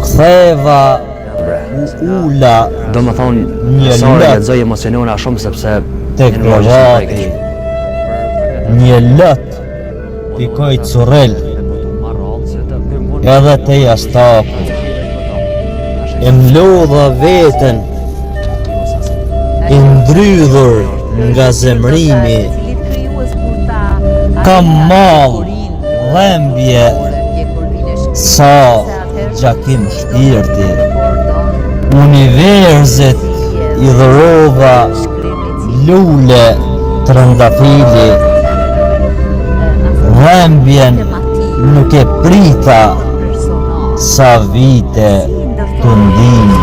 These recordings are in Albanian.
ktheva, u ula Domethënë, Një sa e lot. lexoj emocionona shumë sepse Tek janë vazhdimisht krevati. Një lot pikoi currel edhe te jastaku. E mlodha veten i ndrydhur nga zemrimi. Kam mall, dhembje, sa gjakim shpirti. Universit i dhurova lule trëndafili. Dhembjen nuk e prita sa vite tundimi.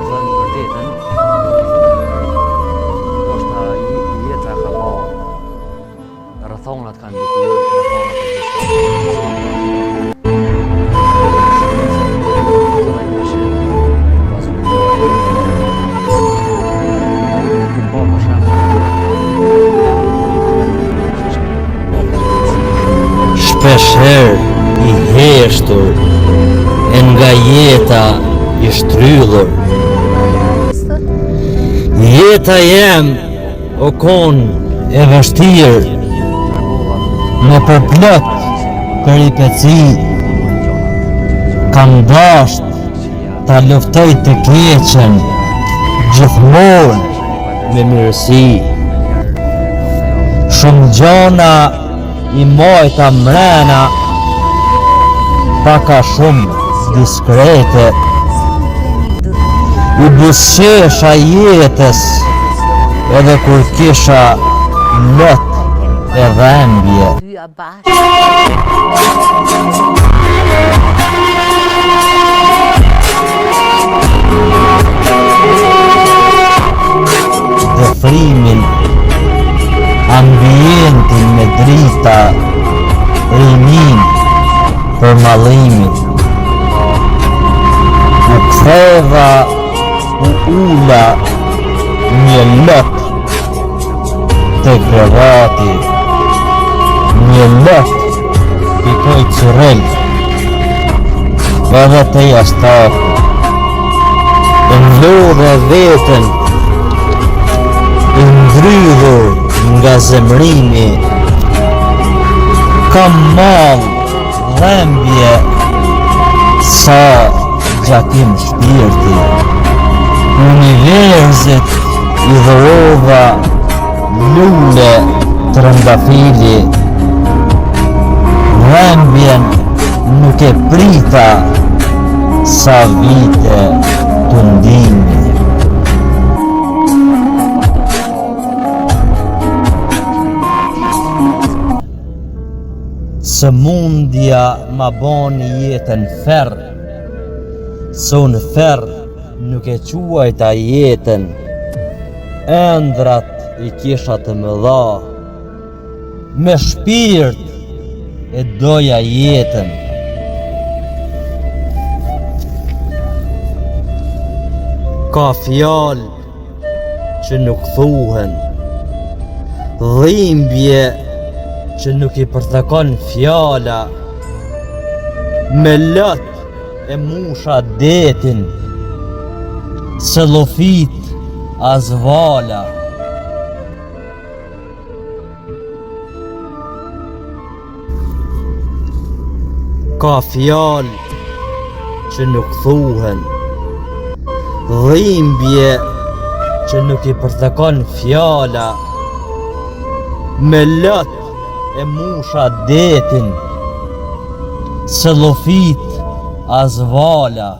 Thënë vërtetën, ndoshta jeta ka pa rrethonat kanë ndikuar, rrethonat e gjithçka. Shpesh herë i heshtur e nga jeta i shtrydhur. Jeta jem o kon e vështirë me përplot peripeci kam dasht ta luftoj të keqen gjithmonë me mirësi. Shumë gjona i majta mrena pak a shumë diskrete i buzëqesha jetës edhe kur kisha lot e dhembje. Dëfrimin, ambientin me drita, rinin përmallimin. U ktheva, u ula një lot te krevati, një lot pikoi currel, edhe te jastaku. E mblodha veten, i ndrydhur nga zemrimi, kam mall dhembje sa gjakim shpirti. Universit i dhurova lule trëndafili, dhembjen nuk e prita sa vite tundimi. Sëmundja ma boni jetën ferr, se unë ferr nuk e quajta jetën, ëndrrat i kisha të mëdha, me shpirt e doja jetën. Ka fjalë që nuk thuhen, dhimbje që nuk i përthekon fjala, me lot e musha detin, s'e llofit as vala. Ka fjalë që nuk thuhen, dhimbje që nuk i përthekon fjala, me lot e musha detin, s'e llofit as vala.